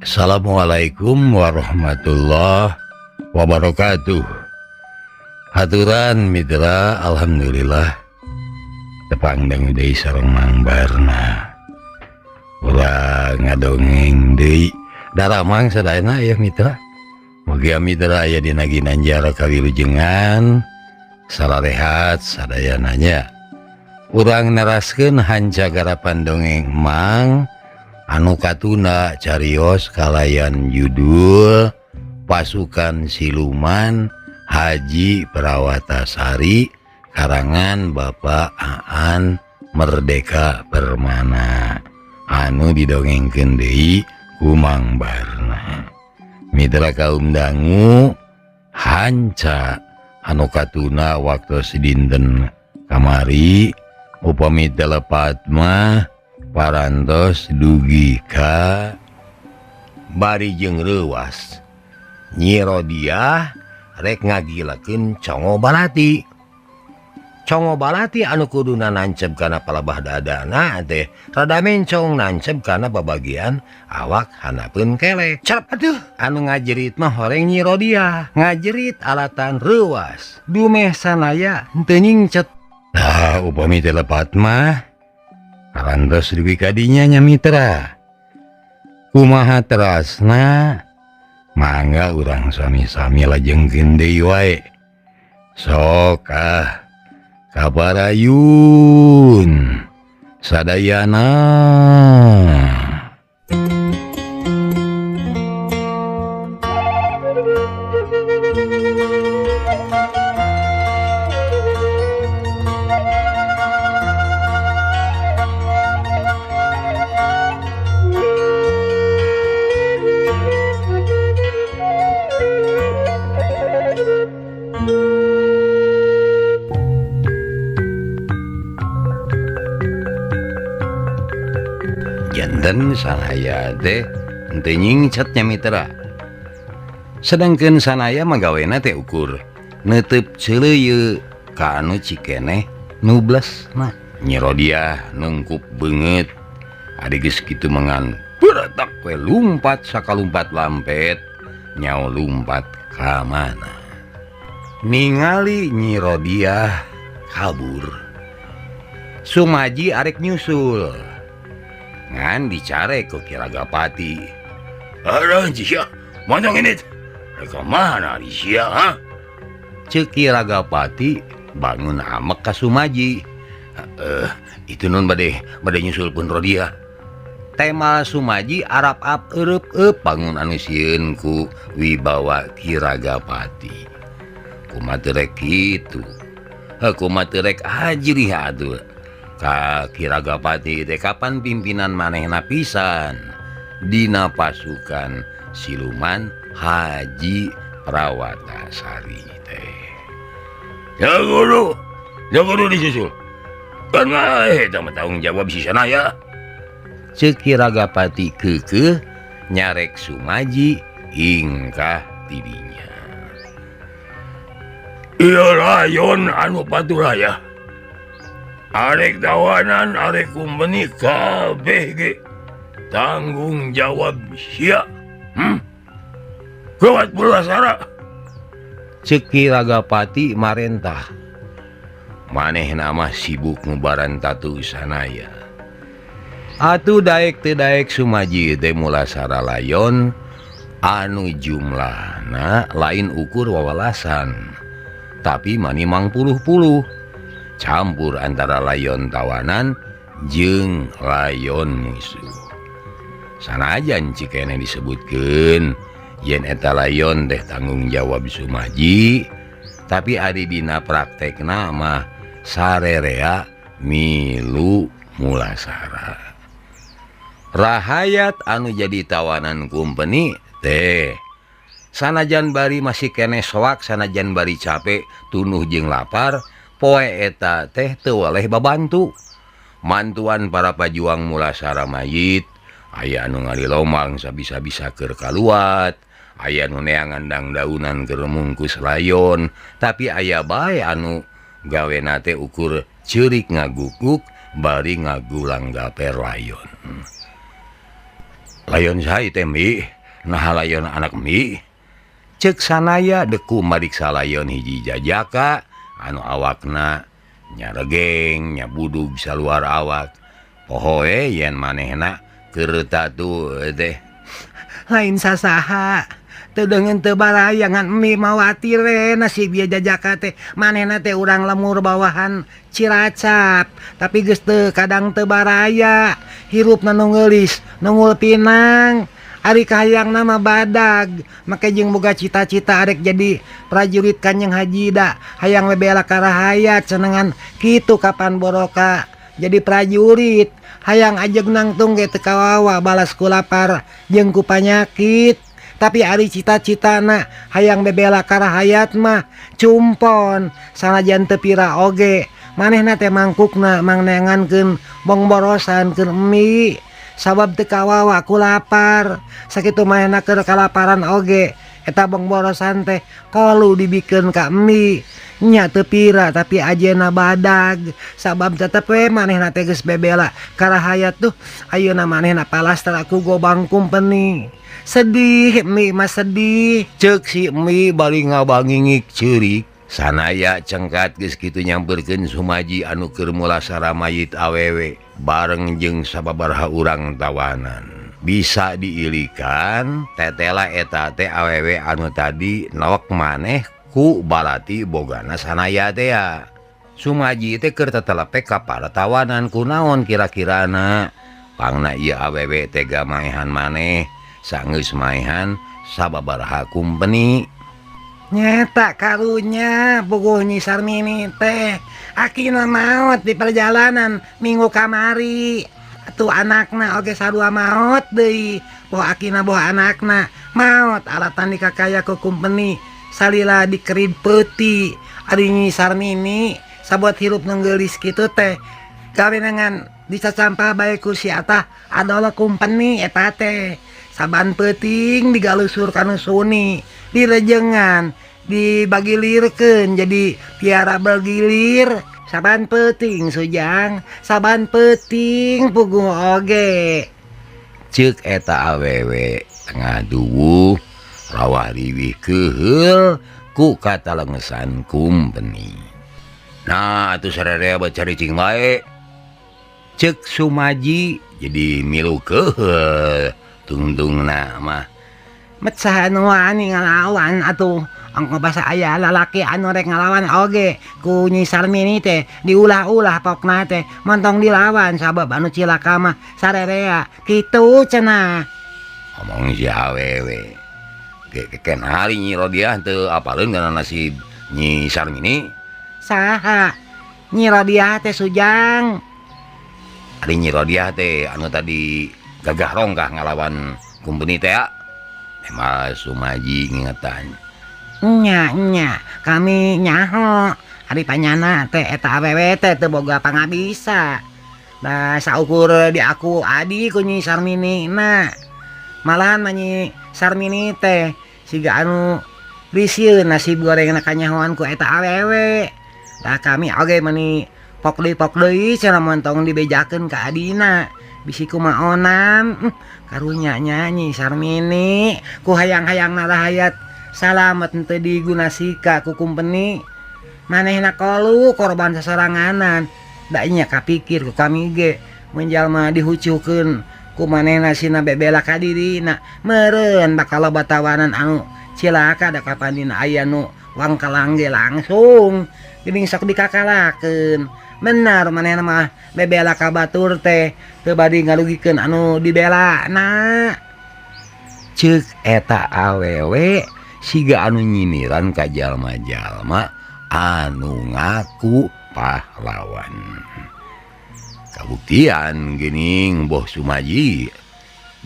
Assalamualaikum warahmatullahi wabarakatuh. Haturan mitra, alhamdulillah tepang dangu deui sareng Mang Barna. Urang ngadongeng deui daramang sadayana ya mitra. Mugia mitra aya dina ginanjar kawilujengan salarehat sadayana nya. Urang neraskeun hanca garapan dongeng Mang anu katuna carios kalayan judul Pasukan Siluman Haji Prawatasari karangan Bapak Aan Merdeka Permana anu didongengkeun deui ku Mang Barna. Mitra kaum dangu hanca anu katuna waktu dinten kamari upami teu lepat mah parantos dugi ka bari jeung reuwas Nyi Rodiah rek ngagilakeun Congo Balati. Congo Balati anu kuduna nancep kana palebah dadana teh rada mencong nancep kana babagian awak hanapeun kelek. Cerep atuh anu ngajerit mah horeng Nyi Rodiah, ngajerit alatan reuwas. Dumeh sanaya henteu nyingcet. Tah upami teu lepat mah parantos dugi ka dinya nya mitra. Kumaha terasna mangga urang sami-sami lajengkeun deui wae. Sok ah kabarayun sadayana. Janten sanaya teh henteu nyingcet nya mitra. Sedangkeun sanaya mah gawena teh ukur neuteub ceuleuyeut ka anu cikeneh nu blesna. Nyi Rodiah nungkup beungeut ari geus kitu mengan beretak we lumpat sakalumpat lampet nyao lumpat ka mana. Ningali Nyi Rodiah kabur, Sumaji arek nyusul. Ngan dicarek ku Ki Ragapati. Aduh, sia, monyong ini. Rek mana di sia, ha? Ceuk Ki Ragapati bangun amek ka Sumaji. Itu nun bade nyusul pun Rodiah. Tema Sumaji arap-ap eureub-eup bangun anu sieun ku wibawa Ki Ragapati. Kumaha teu rek kitu? Heuh, kumaha teu rek ajrih atuh. Ka Ki Ragapati teh kapan pimpinan manehna pisan dina pasukan siluman Haji Prawatasari teh. Ya guru disusul. Kan eta mah tanggung jawab si sanaya. Ceuk Ki Ragapati keukeuh nyarek Sumaji ingkah tidinya. Ieu layon anu paturaya. Arek tawanan arek kumpeni kabeh ge tanggung jawab sia. Gawat pulasara. Ceuk Ki Ragapati marentah. Manehna mah sibuk ngubaran tatu sanaya. Atuh daek teu daek Sumaji teh mulasara layon anu jumlahna lain ukur wawalasan tapi manimang puluh-puluh. Campur antara layon tawanan jeung layon musuh. Sanajan cikene disebutkeun yen eta layon teh tanggung jawab Sumaji, tapi ari dina praktekna mah sarerea milu mulasara. Rahayat anu jadi tawanan kumpeni teh sanajan bari masih keneh soak, sanajan bari capek, tunuh jeung lapar, poe eta teh teu weleh babantu. Mantuan para pajuang mulasara mayit, aya anu ngalilomang sabisa-bisa keur kaluat, aya anu neangan dangdaunan keur mungkus layon, tapi aya bae anu gawena teh ukur ceurik ngaguguk bari ngagulang gaper layon. Layon saha teh Mi? Nah layon anak Mi. Cek sanaya deku mariksa layon hiji jajaka anu awakna nyaregeng nyabudug saluar awak. Pohoe yen manehna keur tatu teh. Lain sasaha teu deungeun teu barayangan Mi mawatir we nasib ieu jajaka teh. Manehna teh urang lemur bawahan Cilacap, tapi geus teu kadang teu baraya. Hirupna nu ngeulis, nungul pinang. Ari kahayangna mah badag, make jeung boga cita-cita arek jadi prajurit Kanjeng Haji da hayang bebela ka rahayat senengan kitu kapan boroka jadi prajurit. Hayang ajeg nangtung ge teu kawawa balas ku lapar jeung ku panyakit. Tapi ari cita-citana hayang bebela ka rahayat mah cumpon sanajan teu pira oge. Manehna teh mangkukna mangneangankeun bongborosan keur Mi. Sabab teu kawawa ku lapar. Sakitu manehna keur kalaparan oge eta bongborosan teh kolu dibikeun ka Mi. Nya teu pira tapi ajena badag. Sabab tetep we manehna teh geus bebela ka rahayat tuh. Ayeuna manehna palastra ku gobang kumpeni. Sedih Mi mah sedih. Ceuk si Mi bari ngabangingik ceurik. Sanaya cengkat geus kitu nyamperkeun Sumaji anu keur mulasara mayit awewe bareng jeung sababaraha urang tawanan. Bisa diilikan tetela eta teh awewe anu tadi nawak maneh ku balati bogana sanaya teh ya. Sumaji teh keur tetelepe ka para tawanan kunaon kira-kirana. Pangna ieu awewe teh gamaehan maneh sanggeus maehan sababaraha kumpeni. Nyeta karunya puguh Nyi Sarmini teh akina maot di perjalanan minggu kamari. Atuh anakna oge sarua maot deui. Boh akina boh anakna maot alatan dikakaya ku kumpeni salila dikerid peuti. Ari Nyi Sarmini sabuat hirup nu geulis kitu teh gawe dengan dicacampah bae ku si atah adalah kumpeni eta teh. Saban peuting digalusur kanu suni, direjengan, dibagilirkeun jadi piara bergilir. Saban peuting Sujang, saban peuting puguh oge. Ceuk eta awewe tengah duwuh rawa riwih keuheul ku katalengesan kumpeni. Nah atuh sararea bacaricing wae. Ceuk Sumaji jadi milu keuheul tungtungna mah. Met saha anu wani ngalawan atuh angko basa aya lalaki anu rek ngalawan oge ku Nyi Sarmini teh diulah-ulah pokna teh montong dilawan sabab anu cilaka mah sarerea kitu cenah. Omong si awewe. Ge ken hari Nyi Rodiah teu apaleun kana nasib Nyi Sarmini. Saha? Nyi Rodiah teh Sujang. Ari Nyi Rodiah teh anu tadi gagah rongkah ngalawan kumpeni teh. Emang Sumaji ngingetan. Nya nya kami nyaho ari panyana teh eta awewe teh teu boga pangabisa. Nah saukur di aku adi ku Nyi Sarmini na. Malahan mah Nyi Sarmini teh siga anu risieun nasib gorengna kanyahoan ku eta awewe. Tah kami oge meuni pok deui pok deui cenah montong dibejakeun ka adina. Bisi kumaonan karunya nyanyi Sarmini ku hayang-hayang narahayat salamet henteu digunasika ku kumpeni. Manehna kolu korban sasoranganan. Da nya kapikir ku kami ge mun jalma dihucukeun ku manehna sina bebela ka dirina meureun bakal loba tawanan anu cilaka da kapan dina aya nu wangkelang ge langsung geuning sok dikakalakeun. Benar manehna mah bebela ka batur teh teu bade ngarugikeun anu dibelana. Ceuk eta awewe siga anu nyinyiran ka jalma-jalma anu ngaku pahlawan. Kabuktian geuning boh Sumaji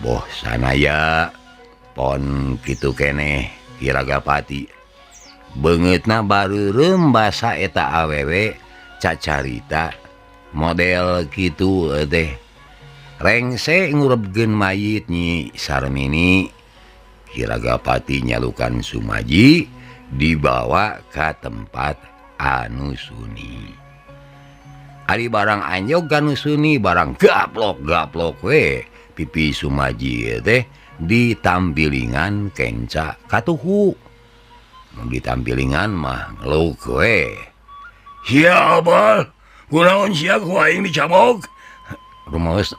boh sanaya pon kitu keneh Ki Ragapati. Beungeutna bareureum basa eta awewe cacarita model kitu teh. Rengse ngurebkeun mayit Nyi Sarmini. Ki Ragapati nyalukan Sumaji dibawa ka tempat anu suni. Ari barang anjog ka nu suni barang gaplok-gaplok we Pipi Sumaji teh ditampilingan kenca katuhu. Mun ditampilingan mah ngeluh we. Sia abal, kunaon sia ku aing dicabok? Rumaos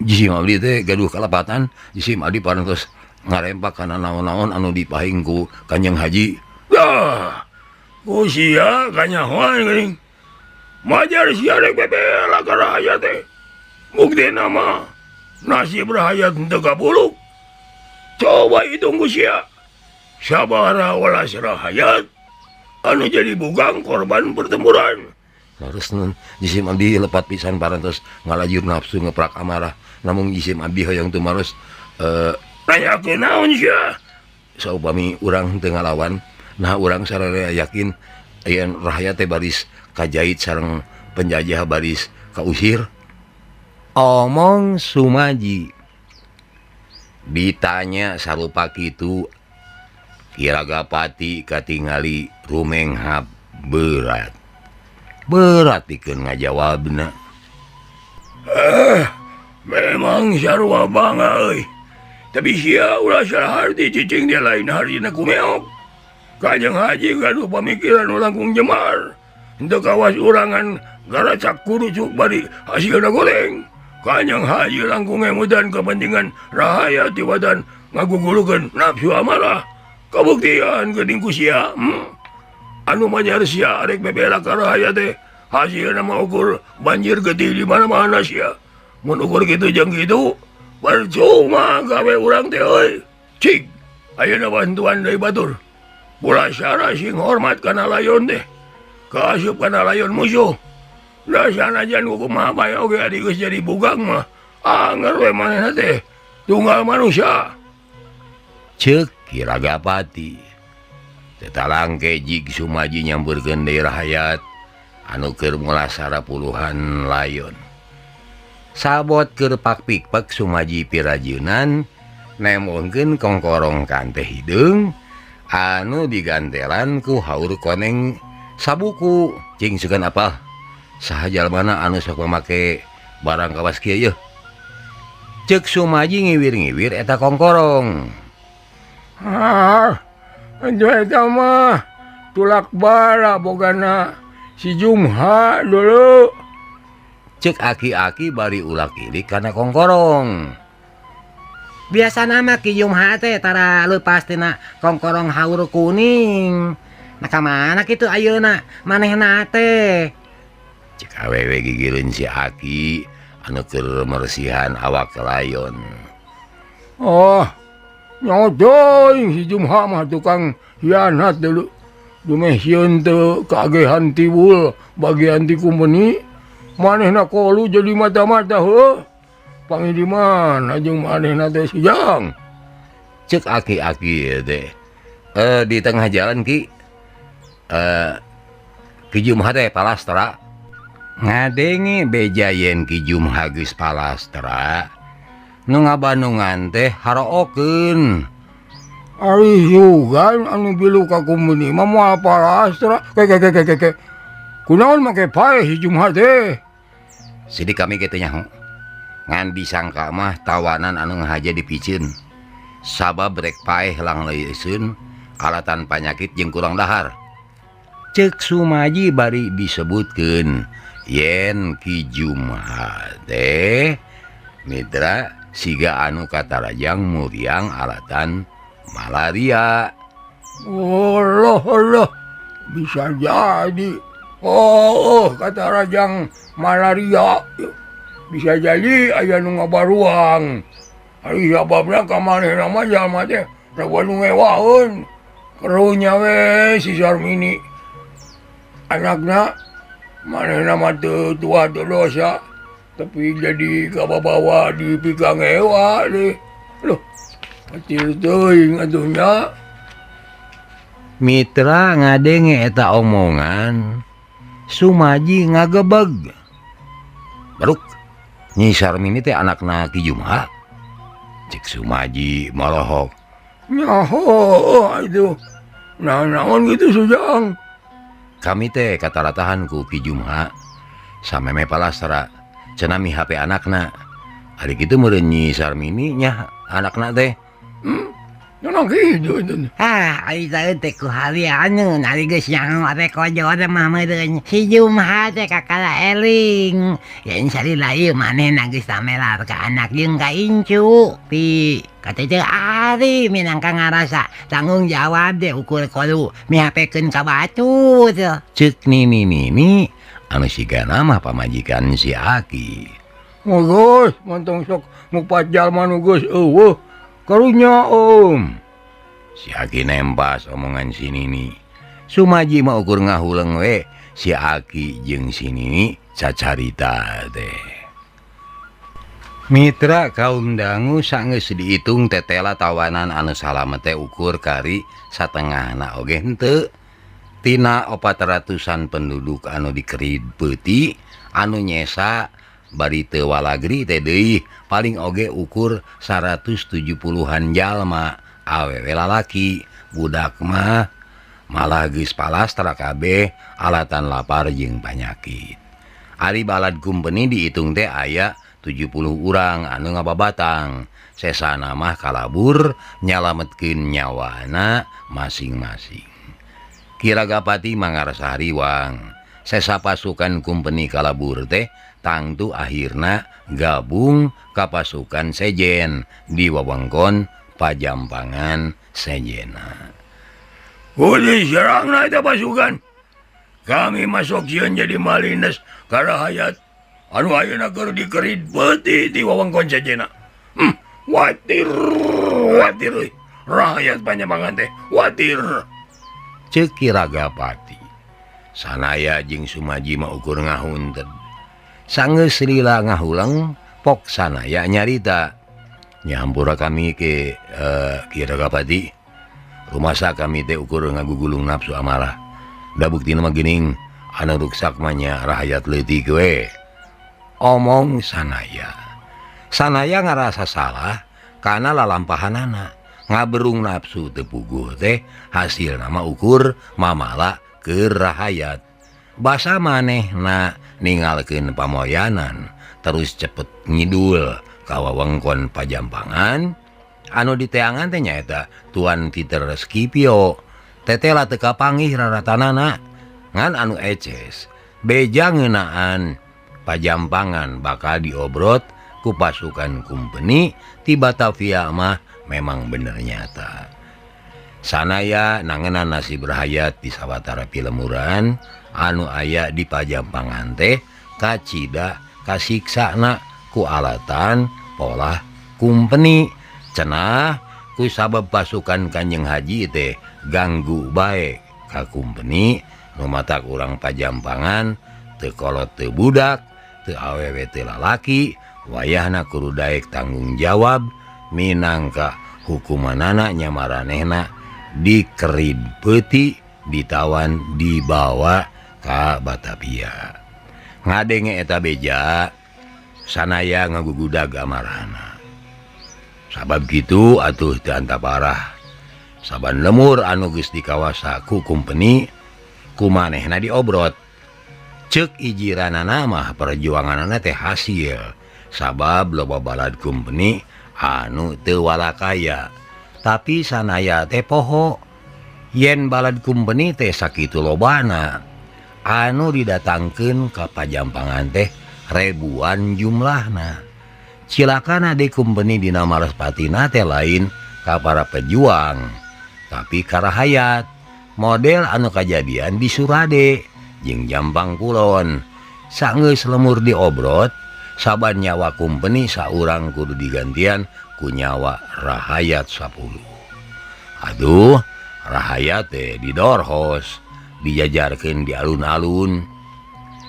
jisim abdi teh gaduh kalepatan, jisim abdi parantos ngarempak kana naon-naon anu dipahing ku Kanjeng Haji. Dah, ku sia kanyahoan geuning. Majar sia rek bebela ka rahayat teh. Buktina mah nasib rahayat henteu kabuluk. Coba hitung ku sia. Sabaraha welas rahayat anu jadi bugang korban pertempuran. Harus nun jisim abdi lepat pisan parantos ngalajur nafsu ngeprak amarah. Namun jisim abdi hoyong tumaros nanyakeun naon sia. Saupami urang teu ngalawan, nah urang sararea yakin yen rahayat teh baris kajait sareng penjajah baris kausir. Omong Sumaji ditanya sarupa kitu Ki Ragapati katingali rumenghap berat. Berat pikeun ngajawabna. Memang sarua bangga euy. Tapi sia ulah salah harti cicing dia lain hartina ku meok. Kanjeng Haji gaduh pamikiran nu langkung jemar. Henteu kawas urangan garacak kurucuk bari hasilna goreng. Kanjeng Haji langkung ngemutan kepentingan rahayat tibatan ngagugulukeun nafsu amarah. Kabuktian geuning ku sia. Anu majar sia rek bebela ka rahayat teh hasilna mah ukur banjir getih di mana-mana sia. Mun ukur kitu jeung kitu percuma gawe urang teh euy. Cik, ayeuna bantuan deui batur. Pulasara sing hormat kana layon teh. Kaasup kana layon musuh. Da sanajan kumaha bae oge adi geus jadi bugang mah anger we manehna teh tunggal manusia. Ceuk Ki Ragapati. Tetalangke jig Sumaji nyampeurkeun deui rahayat anu keur mulasara puluhan layon. Sabot keur pakpikpek Sumaji pirajeunan nemongkeun kongkorong kanteh hideung anu digantelan ku haur koneng sabuku. Cing sugan apa saha jalmana anu sok make barang kawas kieu yeuh. Ceuk Sumaji ngiwir-ngiwir eta kongkorong. Ah, eta mah tulak bara bogana si Jumha dulu. Ceuk aki-aki bari ulak-ilik kana kongkorong. Biasana mah Ki Jumha teh tara leupas tina kongkorong haur kuning. Nah ka mana kitu ayeuna manehna teh? Ceuk awewe gigireun si aki anu keur mersihan awak layon. Oh, nyodoing si Jumha mah tukang hianat dulu. Dumeh sieun teu kagehan tiwul bagian ti kumpeni. Manehna kolu jadi mata-mata heuh. Pangi di mana jeung manehna teh sujang? Ceuk aki-aki teh. Di tengah jalan Ki. Ki Jumha teh palastra. Ngadenge beja yen Ki Jumha geus palastra. Nu ngabandungan teh harookeun. Ari sugan anu bilu ka kumpeni mah moal palastra. Ke ke ke ke ke. Kunaon make paeh si Jumha teh? Sidik kami kitu nyaho. Ngan disangka mah tawanan anu ngahaja dipiceun. Sabab rek paeh langleuseun alatan panyakit jeung kurang dahar. Ceuk Sumaji bari disebutkeun yen Ki Jumha teh mitra siga anu katarajang muriang alatan malaria. Allah Allah, bisa jadi. Oh, katarajang malaria. Bisa jadi aya nu ngabaruang. Ari sababna ka manehna mah jalma teh rada nu ngewaeun. Karunya we si Sarmini. Anakna manehna mah teu tua teu dosa, tapi jadi kababawa di pikangewa deh. Loh, kecil teuing atuh nya. Mitra ngadenge eta omongan, Sumaji ngagebeg. Baruk, Nyi Sarmini teh anakna Ki Jumha. Cek Sumaji molohok. Nyaho itu. Nah, naon gitu Sujang. Kami teh kataratahan ku Ki Jumha sameme palastra cenah mihape anakna. Ari kitu meureun Nyi Sarmini nya anakna teh. Ah, ari teh ku halianeun ari geus nyaho ate kojor mah meureun si Jumha teh kakara eling. Yen salila ieu manehna geus tamelar ka anak jeung ka incu. Pi kata teh ari minangka ngarasa tanggung jawab deh ukur kolu mihapekeun ka batur. Ceuk nini-nini anu sigana mah pamajikan si Aki. Geus mantong sok ngupat jalma nu geus eueuh. Karunya om. Si Aki nempas omongan si Nini. Sumaji mah ukur ngahuleng we si Aki jeung si Nini cacarita teh. Mitra kaum dangu sanggeus diitung tetela tawanan anu salamet teh ukur kari satengahna oge henteu. Tina 400-an penduduk anu dikerid peuti anu nyesa bari teu walagri teh deui paling oge ukur 170-an jalma awewe lalaki budak mah malah geus palastra kabeh alatan lapar jeung panyakit. Ari balad kumpeni diitung teh aya 70 urang anu ngababatang sesana mah kalabur nyalametkeun nyawana masing-masing. Ki Ragapati mangarasa hariwang sesa pasukan kumpeni kalabur teh tangtu akhirna gabung ka pasukan sejen di wewengkon Pajampangan sejena. Kudu serangna eta pasukan. Kami masuk sieun jadi malines karahayat anu ayeuna keur dikerid peuti di wewengkon sejena. Watir watir euy. Rahayat Pajampangan teh watir. Ceuk Ki Ragapati. Sanaya jeung Sumaji mah ukur ngahunten. Sanggeus lila ngahuleng pok sanaya nyarita. Nyampura kami ke Ki Ragapati. Rumasa kami teh ukur ngagugulung nafsu amarah. Da buktina mah geuning anu ruksak mah nya rahayat leutik we. Omong sanaya. Sanaya ngarasa salah kana lalampahanana. Ngaberung nafsu teu puguh teh hasilna mah ukur mamala keur rahayat. Basa manehna ningalkeun pamoyanan terus cepet ngidul ka wewengkon Pajampangan anu diteangan teh nyaeta Tuan Peter Scipio. Tetela teu kapanggih raratanana ngan anu eces beja ngeunaan Pajampangan bakal diobrot ku pasukan kumpeni ti Batavia mah memang bener nyata. Sanaya nangenan nasib rahayat di sawatara pilemuran anu aya di Pajampangan teh kacida kasiksana ku alatan polah kumpeni cenah ku sabab pasukan Kanjeng Haji teh ganggu bae ka kumpeni nu matak urang Pajampangan teu kolot teu budak teu awewe teu lalaki wayahna kudu daek tanggung jawab minangka hukumanana nya maranehna dikerid peuti ditawan dibawa ka Batavia. Ngadenge eta beja sanaya ngagugudag amarahna. Sabab kitu atuh teu antaparah. Saban lemur anu geus dikawasa ku kumpeni ku manehna diobrot. Ceuk ijiranana mah perjuanganana teh hasil sabab loba balad kumpeni anu teu walakaya. Tapi sanaya teh poho yen balad kumpeni teh sakitu lobana anu didatangkeun ka Pajampangan teh ribuan jumlahna. Cilakana di kumpeni dina Maraspatina teh lain ka para pejuang tapi ka rahayat. Model anu kajadian di Surade jeung Jampang Kulon. Sanggeus lemur diobrot saban nyawa kumpeni saurang kudu digantian ku nyawa rahayat 10. Aduh, rahayat teh didorhos, dijajarkeun di alun-alun.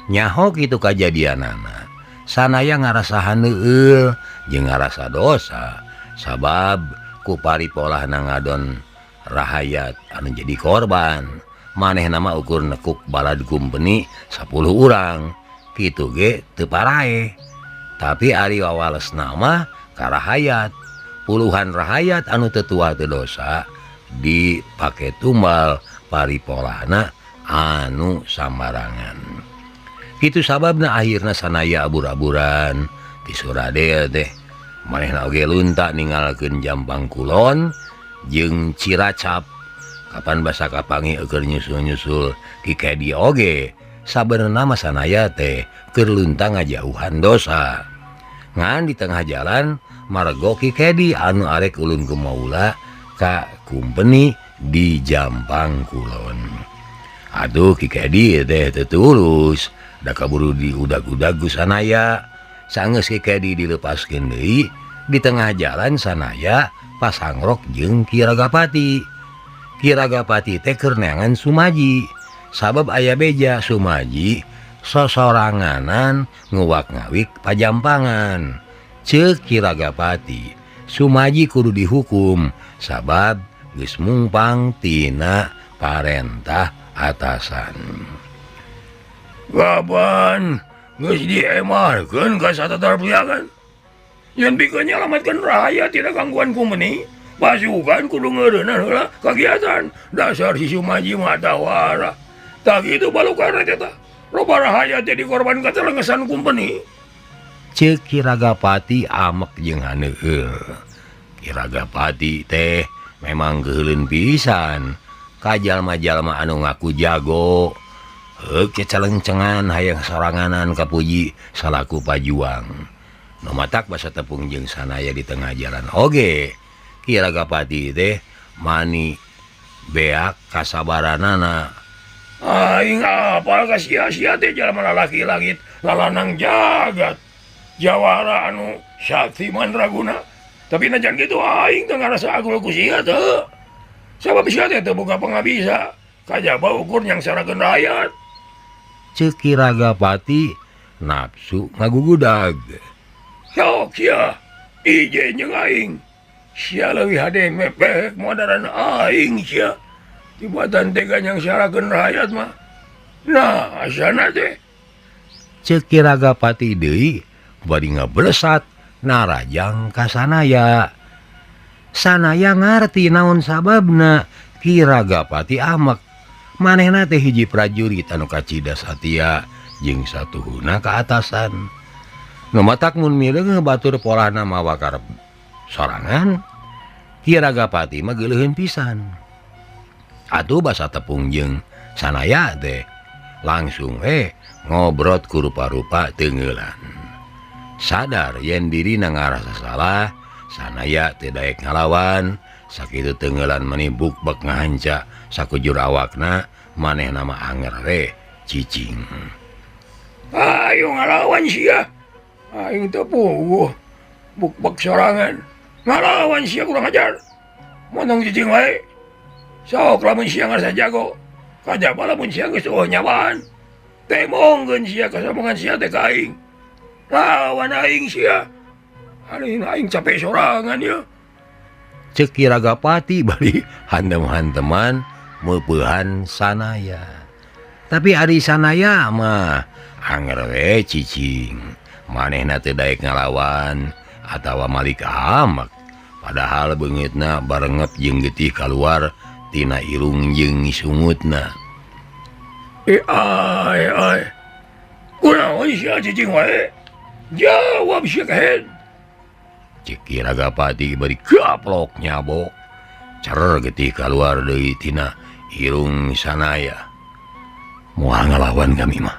Nyaho kitu kajadianana. Sanaya ngarasa haneueul jeung ngarasa dosa sabab ku paripolahna ngadon rahayat anu jadi korban. Manehna mah ukur nekuk balad kumpeni 10 urang. Kitu ge teu paraeh. Tapi ari wawalesna mah ka rahayat. Puluhan rahayat anu teu tua teu dosa dipake tumbal paripolahna anu sambarangan. Kitu sababna akhirna sanaya abur-aburan Ti Suradea teh manehna oge lunta ninggalkeun Jampang Kulon jeung Ciracap. Kapan basa kapangi keur nyusul-nyusul Ki Kedi oge sabenerna mah Sanaya teh keur lunta ngajauhan dosa. Ngan di tengah jalan margo Ki Kedi anu arek ulun kumaula ka kumpeni di Jampang Kulon. Aduh Ki Kedi teh teu tulus da kaburu diudag-udag ku Sanaya. Sanggeus Ki Kedi dilepaskeun deui di tengah jalan Sanaya pasangrok jeung Ki Ragapati. Ki Ragapati teh keur neangan Sumaji. Sabab aya beja Sumaji sosoranganan nguwak-ngawik pajampangan. Ceuk Ki Ragapati, Sumaji kudu dihukum sabab geus mungpang tina parentah atasan. Kapan geus diemarkeun ka satatar piakan? Yen pikeun nyalametkeun rakyat tina gangguan kumeni, pasukan kudu ngeureunah heula kagiatan. Dasar si Sumaji mah tawara. Tah kitu balukarna teh tah. Loba rakyat jadi korban katelengesan kumpeni. Ceuk Ki Ragapati amek jeung haneueul. Ki Ragapati teh memang geuleun pisan ka jalma-jalma anu ngaku jago. Heuk cecelengcengan hayang soranganan kapuji salaku pajuang. Nu matak basa tepung jeung Sanaya di tengah jalan oge. Ki Ragapati teh mani beak kasabaranana. Aing apal ka sia-sia teh jalma lalaki langit lalanang jagat. Jawara anu sakti mandraguna. Tapi najan kitu aing teu ngarasa agul ku sia teu. Sabab sia teh teu boga pangabisa. Kajaba ukur nyangsarakeun rakyat. Ceuk Ki Ragapati nafsu ngagugudag. Sok sia ije jeung aing. Sia leuwih hade mepek modaran aing sia. Tibatan tega nyangsarakeun rakyat mah. Nah, asana teh. Ceuk Ki Ragapati deui bari ngablesat narajang ka Sanaya. Sanaya ngarti naon sababna Ki Ragapati amek. Manehna teh hiji prajurit anu kacida satia jeung satuhuna ka atasan. Nu matak mun mileung batur polahna mawa karep sorangan, Ki Ragapati mah geuleuheun pisan. Atuh basa tepung jeung Sanaya teh langsung ngobrot ku rupa-rupa teungeulan. Sadar yen dirina ngarasa salah, Sanaya teh daek ngalawan. Sakitu teungeulan meni bukbek ngahanca sakujur awakna, manehna mah anger we cicing. Ayo ngalawan sia. Aing teu puguh bukbek sorangan. Ngalawan sia kurang ajar. Monong cicing wae. Sok lamun sia ngarasa jago. Kajaba lamun sia geus eueuh nyawaan. Temongkeun sia kasombongan sia teh ka aing. Lawan aing sia. Ari aing capek sorangan ieu. Ceuk Ki Ragapati bari hantem-hanteman meupehan Sanaya. Tapi ari Sanaya mah anger we cicing. Manehna teu daek ngalawan atawa malik amek. Padahal beungeutna barengep jeung getih kaluar tina irung jeung sungutna. Ai ai. Kunaon sia cicing wae? Jawab sia kehed. Ceuk Ki Ragapati bari gaplok nyabok. Cer getih kaluar deui tina irung Sanaya. Moal ngalawan kami mah.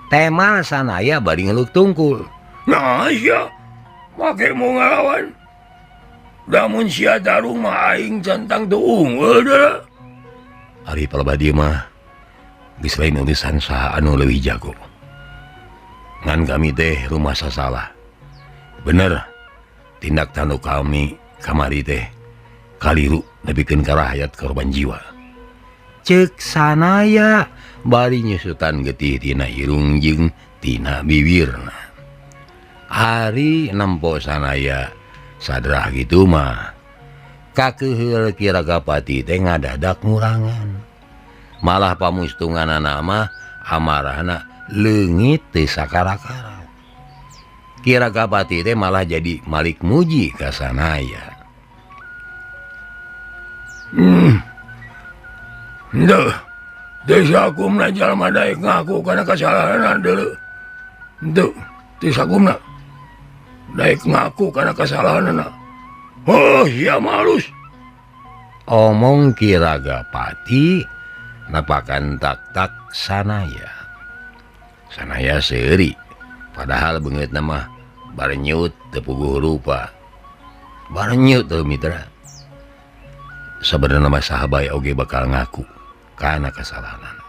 Tema Sanaya bari ngeluk tungkul. Nah sia make mau ngalawan. Lamun sia tarung mah aing centang teu unggul deui. Ari palebah mah geus lain urusan saha anu leuwih jago. Ngan kami teh rumasa salah. Bener tindak tanduk kami kamari teh kaliru nepikeun ka rakyat korban jiwa. Ceuk Sanaya bari nyusutan getih tina irung jeung tina bibirna. Ari nempo Sanaya sadrah kitu mah kakeuheul Ki Ragapati teh ngadadak ngurangan. Malah pamustunganana mah amarahna leungit teu sakara-kara. Ki Ragapati teh malah jadi malik muji ka Sanaya. Duh, desa kumna jalma daek ngaku kana kasalahanan deuleu. Duh, desa kumna. Daek ngaku kana kesalahanana. Oh, sia malus. Omong Ki Ragapati napakan tak-tak sanaya. Sanaya seuri, padahal beungeutna mah barenyut teu puguh rupa. Barenyut teu mitra. Sabenerna mah saha bae oge bakal ngaku kana kesalahanana.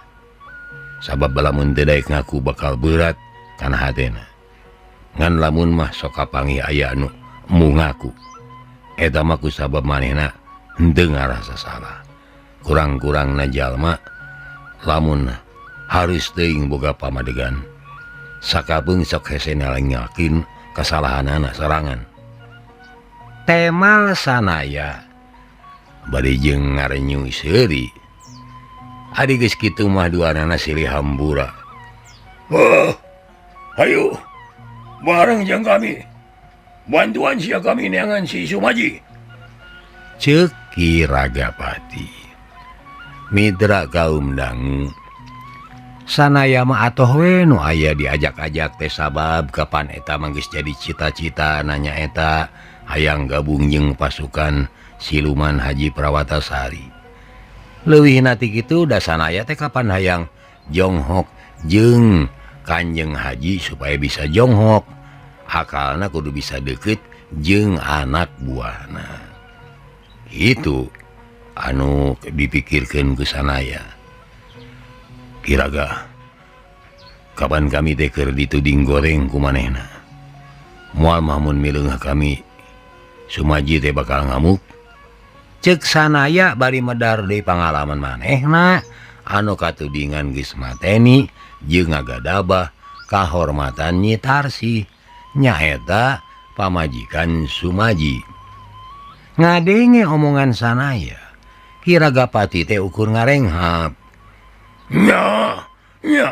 Sabab lamun teu daek ngaku bakal berat kana hatena. Ngan lamun mah sok kapanggih aya anu embung ngaku. Eta mah ku sabab manehna henteu ngarasa salah. Kurang-kurangna jalma lamun harus teuing boga pamadegan. Sakapeung sok hese yakin kesalahanana sorangan. Temal sanaya bari jeung ngarenyu seuri. Ari geus kitu mah duanana silih hambura. Oh, ayo bareng jeung kami. Bantuan sia kami neangan si Sumaji. Ceuk Ki Ragapati. Mitra kaum dangu sanaya mah atoh we nu aya diajak-ajak teh sabab kapan eta mah geus jadi cita-cita nanya eta hayang gabung jeung pasukan siluman Haji Prawatasari. Leuwihna ti kitu da sanaya teh kapan hayang jonghok jeung Kanjeng Haji supaya bisa jonghok. Akalna kudu bisa deket jeung anak buahna. Itu anu dipikirkeun ku sanaya. Kiraga kapan kami teh keur dituding goreng ku manehna. Moal mah mun mileungah kami Sumaji teh bakal ngamuk. Ceuk sanaya bari medar deui pangalaman manehna anu katudingan geus mateni jeung ngagadabah kahormatan Nyi Tarsih nyaeta pamajikan Sumaji. Ngadenge omongan sanaya Ki Ragapati teh ukur ngarenghap. Nya, nya.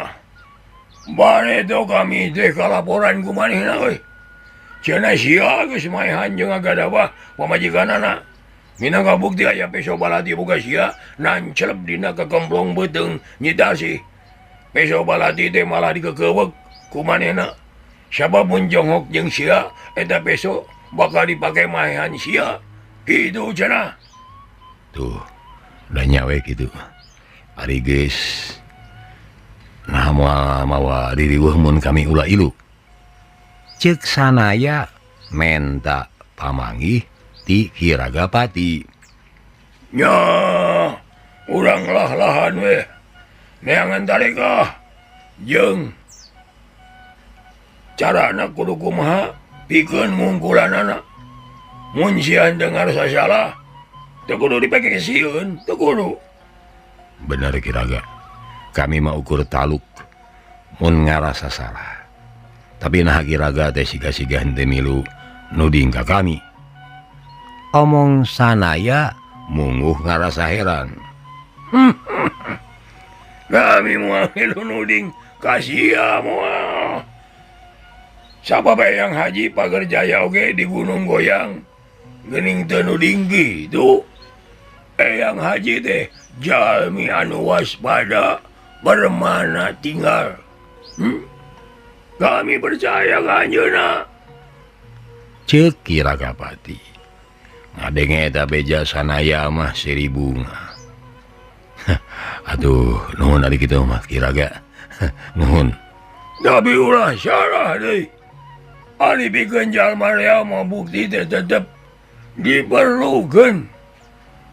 Bareto kami teh kalaporan ku manehna euy. Cenah sia geus maehan jeung ngagadabah pamajikanana. Minangka bukti aya peso balati boga sia nancelep dina kakemplong beuteung Nyi Tarsih. Peso balati teh malah dikekeuweuk ku manehna. Sabab mun jonghok jeung sia eta peso bakal dipake maehan sia. Kitu cenah. Tuh, da nya we kitu. Ari geus nah moal mawa diriweuh mun kami ulah ilu. Ceuk sanaya menta pamanggih ti Ki Ragapati. Nya, urang lah-lahan we. Neangan tarekah jeung carana kudu kumaha pikeun ngungkulanana. Mun sia henteu ngarasa salah, teu kudu dipake sieun, teu kudu. Bener Kiraga. Kami mah ukur taluk mun ngarasa salah. Tapi nah Kiraga teh siga-siga henteu milu nuding ka kami. Omong sanaya mungguh ngarasa heran. Kami moal milu nuding ka sia moal. Sabab Eyang Haji Pagerjaya oge di Gunung Goyang geuning teu nuding kitu. Eyang Haji teh jalmi anu waspada bermana tinggal. Kami percaya ka anjeunna. Ceuk Ki Ragapati. Ngadenge eta beja sanaya mah seri bunga. Aduh, nuhun ari kitu mah Ki Raga. Nuhun. Tapi ulah salah deui. Ari pikeun jalma rea mah bukti teh tetep diperlukeun.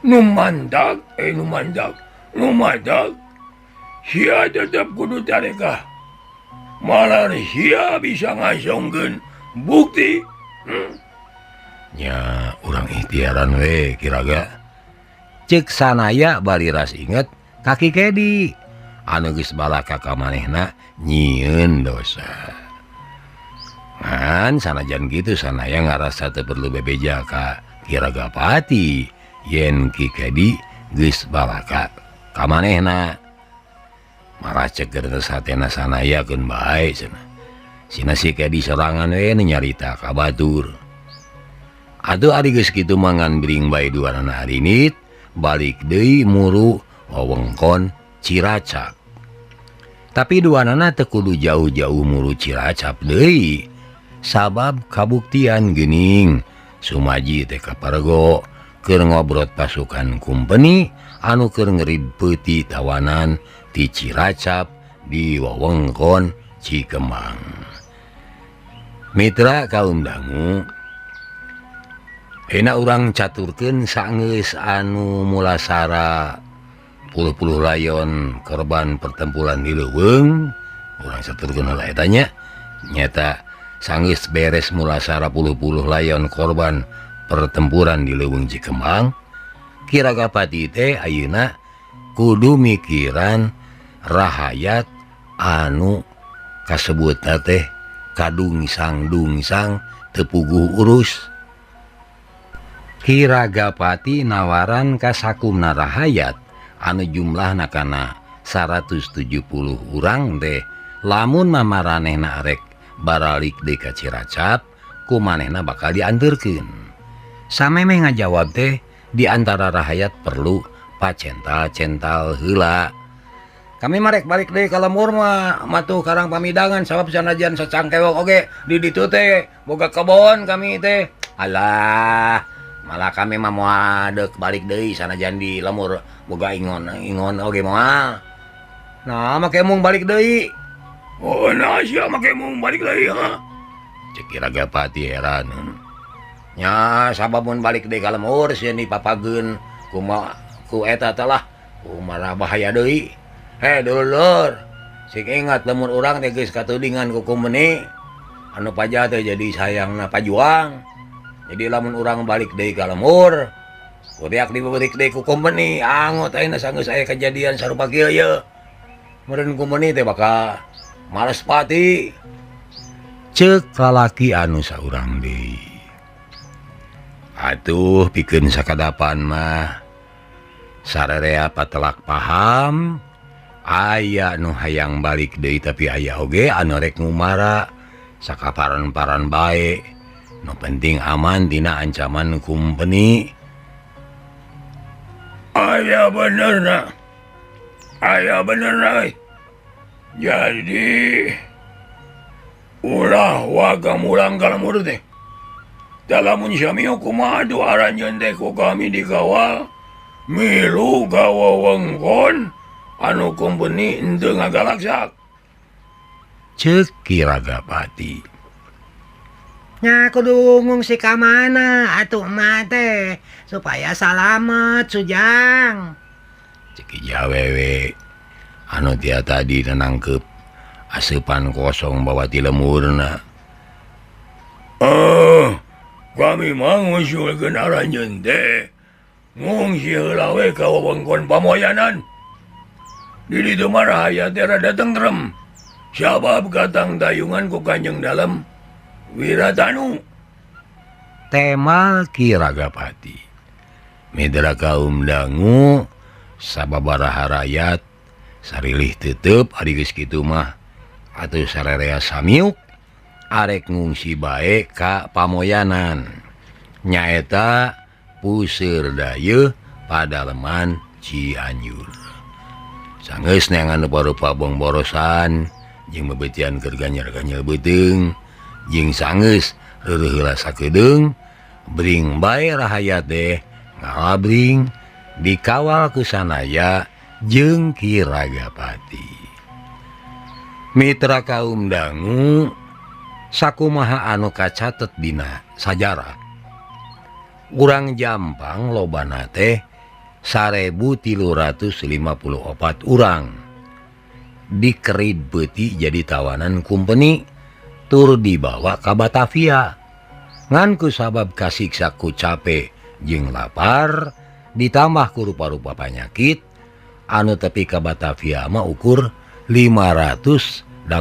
Nu mantak, nu mantak, nu mantak. Sia tetep kudu tarekah. Malah sia bisa ngasongkeun bukti. Nya urang ikhtiaran we Ki Raga. Ceuk sanaya bari ras inget ka Ki Kedi anu geus balaka ka manehna nyieun dosa. Ngan sanajan kitu sanaya ngarasa teu perlu bebeja ka Ki Ragapati yen Ki Kedi geus balaka ka manehna. Marah ceger satena sanaya keun bae cenah. Sina si Kedi sorangan we nu nyarita ka batur. Atuh ari geus kitu mah ngan bring bae duanana arinit balik deui muru wewengkon Ciracap. Tapi duanana teu kudu jauh-jauh muru Ciracap deui. Sabab kabuktian geuning Sumaji teh kaparego keur ngobrot pasukan kumpeni anu keur ngerid peuti tawanan ti Ciracap di wewengkon Cikemang. Mitra kaum dangu, enak urang caturkeun sanggeus anu mulasara puluh-puluh layon korban pertempuran di leuweung, urang caturkeun heula eta nya. Nyata sanggeus beres mulasara puluh-puluh layon korban pertempuran di leuweung Cikemang, Ki Ragapati teh ayeuna kudu mikiran rahayat anu kasebutna teh kadungsang-dungsang teu puguh urus. Ki Ragapati nawaran ka sakumna rahayat anu jumlahna kana 170 urang teh lamun mamaranehna rek baralik deui ka Ciracap ku manehna bakal dianterkeun. Samemeh ngajawab teh di antara rahayat perlu pacental-cental heula. Kami marek balik deui ka lembur mah matuh karang pamidangan sabab sanajan sacangkewok oge di ditu teh boga kebon kami teh. Alah, malah kami mah moal deuk balik deui sanajan di lembur boga ingon ingon oge moal. Nah, make mung balik deui. Oh, nah sia make mung balik deui ha. Cek Ki Ragapati heran. Nya sabab mun balik deui ka lembur sieun dipapageun kumaha ku eta teh lah, kumaha bahaya deui. Hei dulur, sing ingat lamun urang teh geus katudingan ku kumpeni anu pajah teh jadi sayangna pajuang. Jadi lamun urang balik deui ka lembur, kuriak dibeurik deui ku kumpeni, angot ayeuna sanggeus aya kejadian sarupa kieu ye. Meureun kumpeni teh bakal males pati. Ceuk lalaki anu saurang deui. Atuh pikeun sakadapan mah sararea patelak paham. Aya nu hayang balik deui tapi aya oge anu rek ngumara sakaparan-paran bae. Nu penting aman dina ancaman kumpeni. Aya benerna. Aya benerna euy. Jadi ulah waga mulang ka lembur teh. Da lamun sami kumaha atuh aranjeun teh ku kami dikawal milu ka wewengkon anu kumpeni henteu ngagalaksak. Ceuk Ki Ragapati. Nya kudu ngungsi ka mana atuh emak teh supaya salamet Sujang. Cek Ki Jawewe anu tia tadi nangkep aseupan kosong bawa ti lemurna. Oh, kami mah ngusulkeun aranjeun teh ngungsi heula we ka wewengkon Pamoyanan. Di ditu mah rahayat teh rada tentrem. Sabab katang dayungan ku Kanjeng Dalem Wiratanu. Tema Ki Ragapati. Mitra kaum dangu sababaraha rakyat sarilih tetep ari geus kitu mah atuh sararea samiuk arek ngungsi bae ka Pamoyanan. Nyaeta Puseur Dayeuh Padaleman Cianjur. Sanggeus neangan rupa-rupa bongborosan jeung bebetian keur ganyar-ganyar beuteung jeung sanggeus reureuh heula sakedeung bring bae rahayat teh ngalabring dikawal ku Sanaya jeung Ki Ragapati. Mitra kaum dangu sakumaha anu kacatet dina sajarah urang Jampang lobana teh 1354 urang dikerid beuti jadi tawanan kumpeni tur dibawa ka Batavia. Ngan ku sabab kasiksa ku cape jeung lapar ditambah ku rupa-rupa panyakit anu tepi ka Batavia mah ukur 582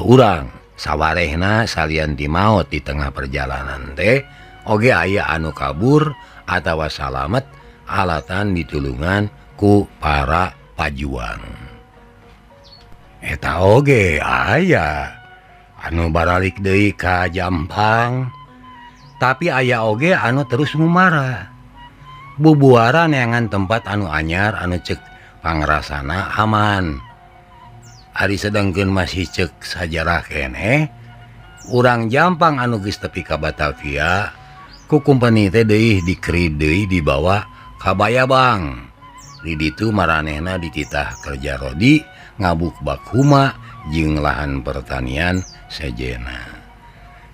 urang. Sawarehna salian ti maot di tengah perjalanan teh oge aya anu kabur atawa salamet alatan ditulungan ku para pajuang. Eta oge aya anu baralik deui ka Jampang, tapi aya oge anu terus ngumara. Bubuara neangan tempat anu anyar anu cek pangrasana aman. Ari sedangkeun masih cek sajarah keneh, Urang Jampang anu geus tepi ka Batavia ku kumpeni teh deui dikri deui dibawa ka Bayabang. Di ditu maranehna dititah kerja rodi ngabukbak huma jeung lahan pertanian sejena.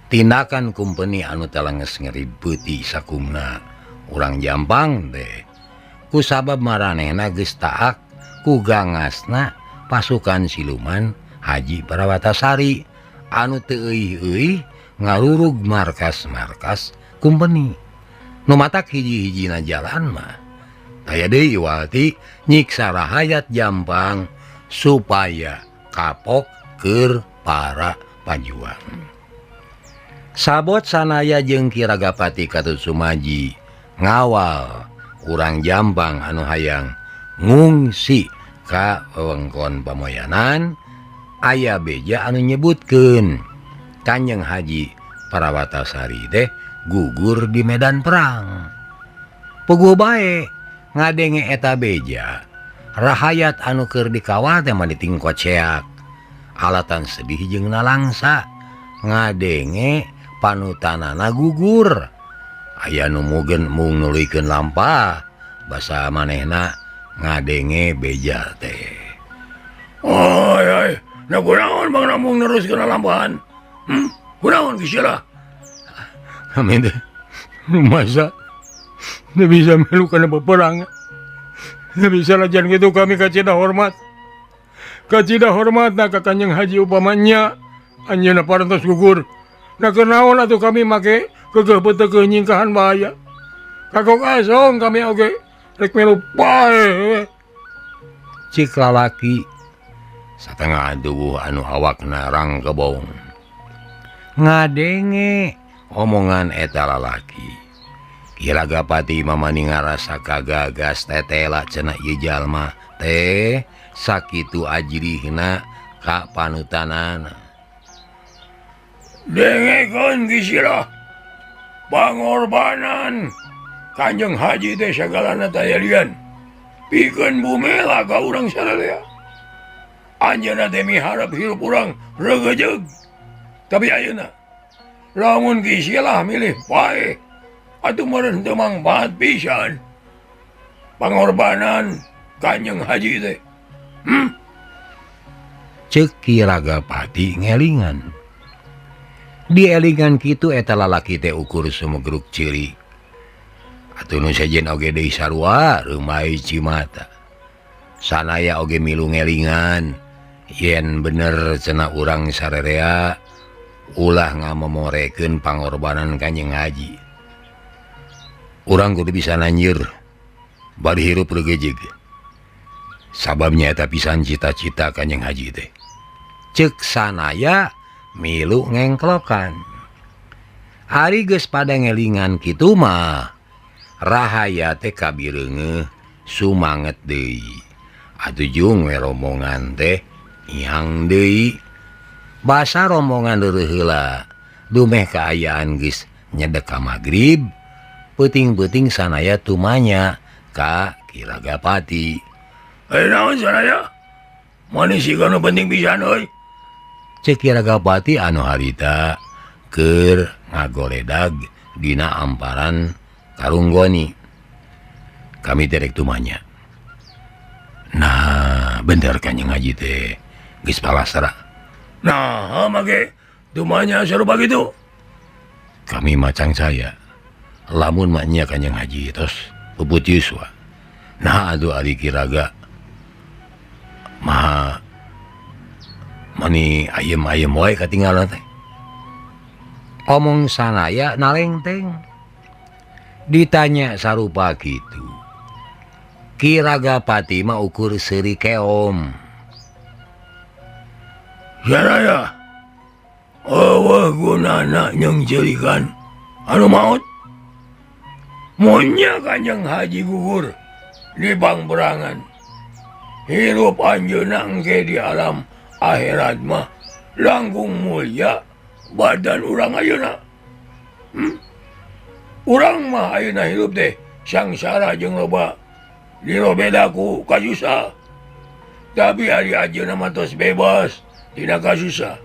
Tindakan kumpeni anu talenges ngeributi sakumna urang Jampang teh kusabab maranehna geus taak ku gangasna pasukan siluman Haji Prawatasari anu teu euih-euih ngarurug markas-markas kumpeni. Nu matak hiji-hijina jalan mah taya deui Iwati nyiksa rahayat Jampang supaya kapok keur para pajuang. Sabot sanaya jeung Ki Ragapati Katut Sumaji ngawal urang Jampang anu hayang ngungsi ka wewengkon Pamoyanan, aya beja anu nyebutkeun Kanjeng Haji Prawatasari teh gugur di medan perang. Puguh bae ngadenge eta beja, rahayat anu keur dikawal teh mah ditingkoceak. Alatan sedih jeung nalangsa ngadenge panutanana gugur. Aya nu mugen mung nuluykeun lampah basa manehna ngadenge beja teh. Oi oi, nah kunaon bang mung neruskeun lampahan? Kunaon kisah? Amin teh. Masa teu bisa milu kana peperang. Teu bisa lajan kitu kami kacida hormat. Kacida hormatna ka Kanjeng Haji upamanya anjeunna parantos gugur. Nah kunaon atuh kami make kekeh petekeuh nyingkahan bahaya. Kagok asong kami oge rek milu pae. Cik lalaki satengah tubuh anu awakna rangkebong. Ngadenge omongan eta lalaki. Ki Ragapati mamani ngarasa kagagas tetela cenah ieu jalma teh sakitu ajrihna ka panutanana. Dengekeun ki sirah pangorbanan Kanjeng Haji teh sagalana tayalian pikeun bumela ka urang sararea. Anjeunna teh miharep hirup urang regejeug. Tapi ayeuna lamun ki sirah milih paeh atuh meureun teu mangfaat pisan pangorbanan Kanjeng Haji teh. Ceuk Ki Ragapati ngelingan. Dielingan kitu eta lalaki teh ukur sumegruk ciri. Atuh nu sejen oge deui sarua reumai cimata. Sanaya oge milu ngelingan yen bener cenah urang sarerea ulah ngamemorekeun pangorbanan Kanjeng Haji. Urang kudu bisa nanjir bari hirup regejeg. Sababnya eta pisan cita-cita Kanjeng Haji teh. Ceuk sanaya milu ngengklokan. Ari geus pada ngelingan kitu mah rahaya teh kabireungeuh sumanget deui. Atuh jung we rombongan teh ihang deui. Basa rombongan leureun heula dumeh kaayaan geus nyedek ka magrib, peuting-peuting sanaya tumanya ka Ki Ragapati. Naon sanaya? Manis siga nu penting pisan euy. Ceuk Ki Ragapati anu harita keur ngagoledag dina amparan karunggoni. Kami terek tumanya. Nah, bener Kanjeng Haji teh geus palasra. Nah, make tumanya sarupa kitu. Kami macang saya. Lamun maknya Kanjeng Haji tos puput yuswa. Nah, aduh ari Ki Raga maha mani ayem-ayem wae katinggalan teh. Omong sanaya nalengteng. Ditanya sarupa kitu. Ki Ragapati mah ukur seuri keom. Saraya, eueuh gunana nyeungceurikan anu maot. Monya Kanjeng Haji gugur di pangperangan. Hirup anjeunna engke di alam akhirat mah langkung mulia badan urang ayeuna. Urang mah ayeuna hirup teh sangsara jeung loba dirobeda ku kasusah. Tapi ari ayeuna mah tos bebas tina kasusah.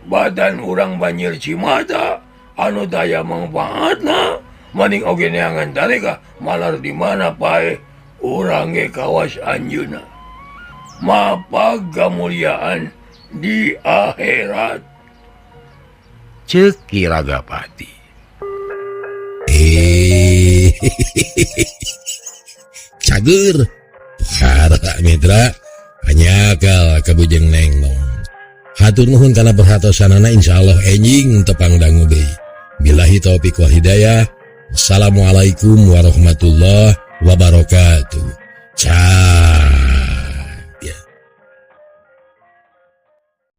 Badan urang banjir Cimata anu daya manfaatna maning oge neangan tareka malar di mana pae urang ge kawas anjeunna mapag kamuliaan di akhirat. Ceuk Ki Ragapati. Cager para mitra hanyakal kabujeng neng. Hatur nuhun kana perhatosanana, insyaallah enjing tepang dangu deui. Billahi taufik wal hidayah. Wassalamualaikum warahmatullahi wabarakatuh. Ciao.